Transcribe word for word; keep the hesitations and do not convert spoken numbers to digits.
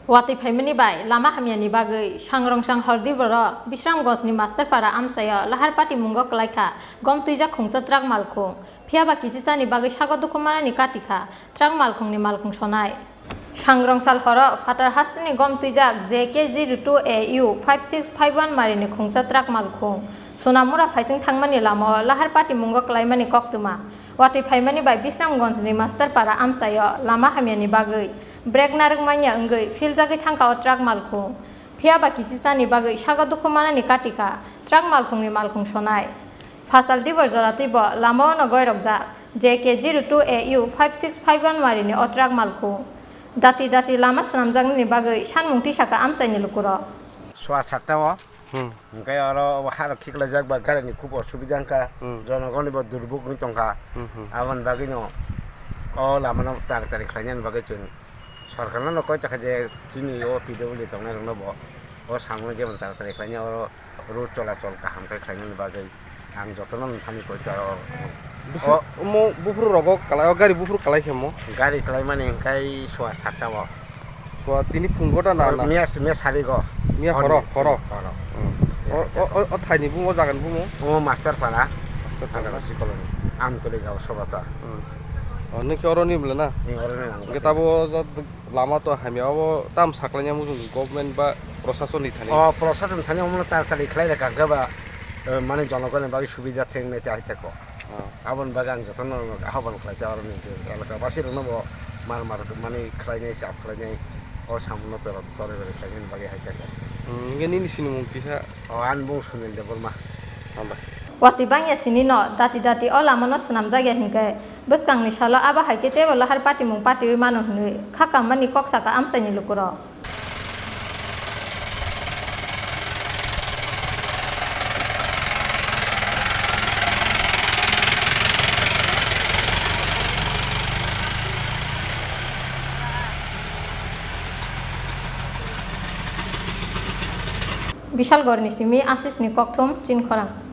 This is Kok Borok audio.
Watwi phaimani bai lama hamyani bagwi Sangrongsal Hor Diboro Bisramganjni Masterpara amchaio lahar patimungo kwlaikha gom twijak khungsa truck malkhung. Phiyaba kisisani bagwi sago dukhu manani katikha truck malkhungni malkhung sonai. Sangrongsal horo phatar hasteni gom twijak J K zero two A U five six five one marini khungsa truck malkhung Sonamura phaising thangmani lamao lahar patimungo kwlaimani koktwma. Watwi phaimani bai Bisramganjni Masterpara amchaio lama hamyani bagwi brake narwk manya wngwi philjagwi thangkha o truck malkhung. Phiyaba kisisani bagwi sago dukhu manani katikha truck malkhungni malkhung sonai. Phasal Dibor joratwibo lamao no goirokjak J K zero two A U five six five one marini o truck malkhung. Dati dati lama swnamjaknani bagwi sanmung tisakha amchaini lukurok. Sua satta o. Hmm. Hwnkhe oro o harok khiklaijak ba garini khub osubida wngkha. Hmm. Jonogoni bo durbuk wng tongkha. Hmm, hmm. Aboni bagwino o lamano tari tari khlainani bagwi chwng sorkarno no koi tongkha je chini o P W D tongnai rokno bo o samungno jemon tari tari khlaina oro road cholachol kaham khe khlainani bagwi ang jotono nini thani koi tongkha oro. Bisi-, o omo buphuru rogo kalai, o gari buphuru kalai khe mo? Gari kalaimani hwnkhe sua satta o. Sua tini phungo da na, na? Miya, miya sari go. Miya horo, horo. Horo. Hmm. O, o, o, o thaini bumo, jagani bumo? O Masterpara. Masterpara. Agaro sikoloni. Amtoli gao sobata. Hmm. O, nokhe oro ni bwle na? Ni oro ni ang. Hwnkhe tabo lama to hamya, obo tam saklaina mujung government ba prosason ni thani? O, prosason thani omono tar tari khlai rwkha hwnkhe ba, eh, mane jonogoni bagwi subida thengnai tei hai tei ko. Ah. Aboni bagwi ang jotono ahobon khlaikha oroni je elaka basi rokno bo mar mar mani khlainai chap khlainai o samunno torok toroi roi khlainani bagwi hai khe. Hmm, hwnkhe nini sinimung kisa? O, ani bung Sunil Debbarma. Hambai. Watwi bangya sini no dati dati o lamano swnamjakya hinkhe bwskangni salo abo hai khe teibo lahar patimung patiwi mano hinwi kha kammani kok sakha amchaini lukurok. Bishalgarhni simi Asisni kokthum chini khorang.